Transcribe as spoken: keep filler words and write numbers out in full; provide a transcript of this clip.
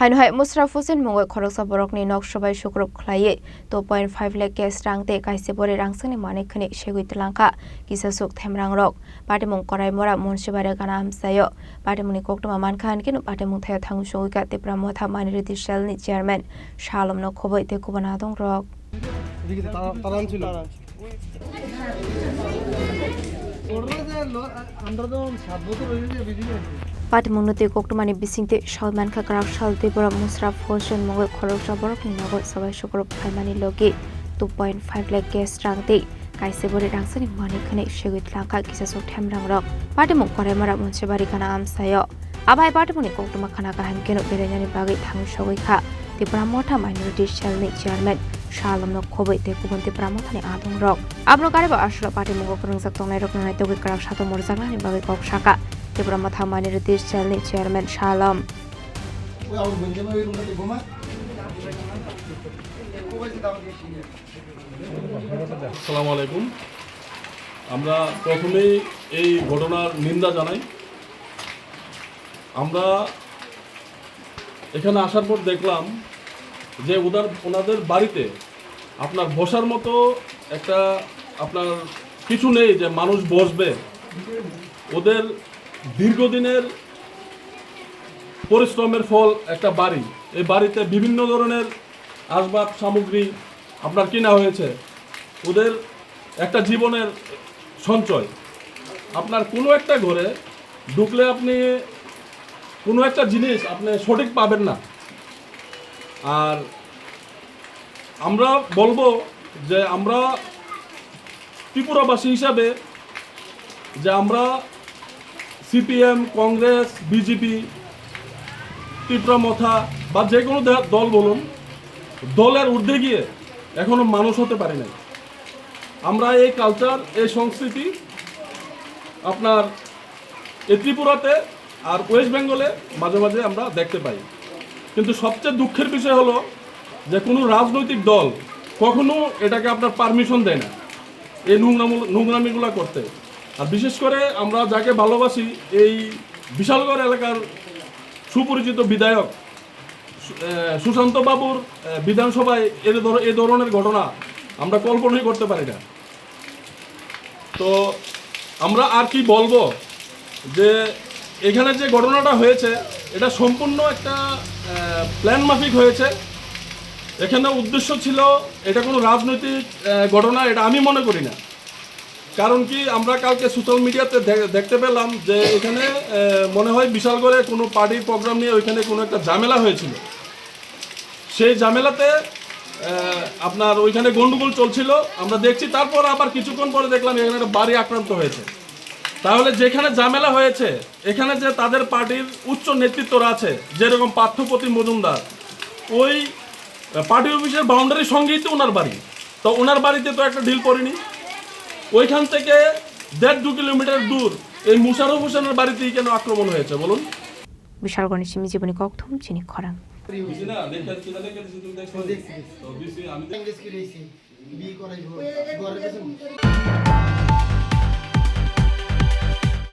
Haino hai Musharraf Hossain mungwi khoroksa borokni nok sobai sukrub khlaiwi two point five lakh cash rang tei kaisa bwrwi rangchakni manwi khwnwi segwi twlangkha kisasuk themrangrok. Patimung Koraimora Munsibari gana amchaio. Patimungni koktwma mankha hinkhe patimung thaio thangwi sogwikha Tipra Motha Minority Cell ni chairman Shalom no khobwi tei kubun adongrok. এদিকে তো তালা, তালা ছিল। ওরা যে লো-, আমরা তো সাত বছর হয়ে গেছে ভিডিও করছি। Patimungno tei koktwmani bisingtwi sawi mankha Kwraksal Tipra Musharraf Hossain mungwi khoroksa borokni nogo sobai sukrub khlaimani logi two point five lakh cash rang tei kaisa bwrwi rangchakni manwi khwnwi segwi twlangkha kisasuk themrangrok. Patimung Koraimora Munsibari gana amchaio. Abo hai patimungni koktwma khna kaham kheno berainani bagwi thangwi sogwi kha Tipra Motha Minority Cell ni chairman Shalom no khobwi tei kubun Tipra Motha ni adongrok. Abono garibo aswk patimungo kwrwngjak tongnairokno naitugwi kwrak satung morjaknani bagwi kok sakha Tipra Motha Minority Cell ni chairman Shalom. আসসালামু আলাইকুম। আমরা প্রথমেই এই ঘটনার নিন্দা জানাই। আমরা এখানে আসার পর দেখলাম যে ওদের, ওনাদের বাড়িতে আপনার বসার মতো একটা, আপনার কিছু নেই যে মানুষ বসবে। ওদের দীর্ঘদিনের পরিশ্রমের ফল একটা বাড়ি। এই বাড়িতে বিভিন্ন ধরনের আসবাব সামগ্রী আপনার কিনা হয়েছে। ওদের একটা জীবনের সঞ্চয়। আপনার কোনো একটা ঘরে ঢুকলে আপনি কোনো একটা জিনিস আপনি সঠিক পাবেন না। আর আমরা বলবো যে আমরা ত্রিপুরাবাসী হিসাবে যে আমরা সিপিএম, কংগ্রেস, বিজেপি, ত্রিপুরা মথা বা যে কোনো দে-, দল বলুন, দলের ঊর্ধ্বে গিয়ে এখনো মানুষ হতে পারি নাই। আমরা এই কালচার, এই সংস্কৃতি আপনার এই ত্রিপুরাতে আর ওয়েস্ট বেঙ্গলে মাঝে মাঝে আমরা দেখতে পাই। কিন্তু সবচেয়ে দুঃখের বিষয় হলো যে কোনো রাজনৈতিক দল কখনো এটাকে আপনার পারমিশন দেয় না এই নোংরামূল-, নোংরামিগুলা করতে। আর বিশেষ করে আমরা যাকে ভালোবাসি, এই বিশালগড় এলাকার সুপরিচিত বিধায়ক সু-, এ, সুশান্ত বাবুর, এ, বিধানসভায় এর ধর-, এ ধরনের ঘটনা আমরা কল্পনাই করতে পারি না। তো আমরা আর কি বলবো যে এখানে যে ঘটনাটা হয়েছে, এটা সম্পূর্ণ একটা, এ, প্ল্যান মাফিক হয়েছে। এখানে উদ্দেশ্য ছিল, এটা কোনো রাজনৈতিক, এ, ঘটনা, এটা আমি মনে করি না। কারণ কি, আমরা কালকে সোশ্যাল মিডিয়াতে দে-, দেখতে পেলাম যে এখানে, এ, মনে হয় বিশালগড়ে কোনো পার্টির প্রোগ্রাম নিয়ে ওইখানে কোনো একটা ঝামেলা হয়েছিল। সেই ঝামেলাতে, এ, আপনার ওইখানে গন্ডগোল চলছিল, আমরা দেখছি। তারপর আবার কিছুক্ষণ পরে দেখলাম এখানে একটা বাড়ি আক্রান্ত হয়েছে। তাহলে যেখানে ঝামেলা হয়েছে, এখানে যে তাদের পার্টির উচ্চ নেতৃত্বরা আছে, যেরকম পার্থপ্রতিম মজুমদার, ওই, এ, পার্টি অফিসের বাউন্ডারির সঙ্গেই তো ওনার বাড়ি। তো ওনার বাড়িতে তো একটা ঢিল পড়েনি। ওইখান থেকে দেড় দু কিলোমিটার দূর এই মুশাররফ হোসেনের বাড়িতেই কেন আক্রমণ হয়েছে বলুন? Bishalgorni simi jiboni kokthum chini khorang. বুঝি না, লেখা আছে কিনা, লেখা আছে তুমি দেখছো? দেখছি, দেখছি। তো বুঝছি, আমি তো ইংলিশ কি রয়েছে? বিয়ে করাইবো। ঘরে গেছেন?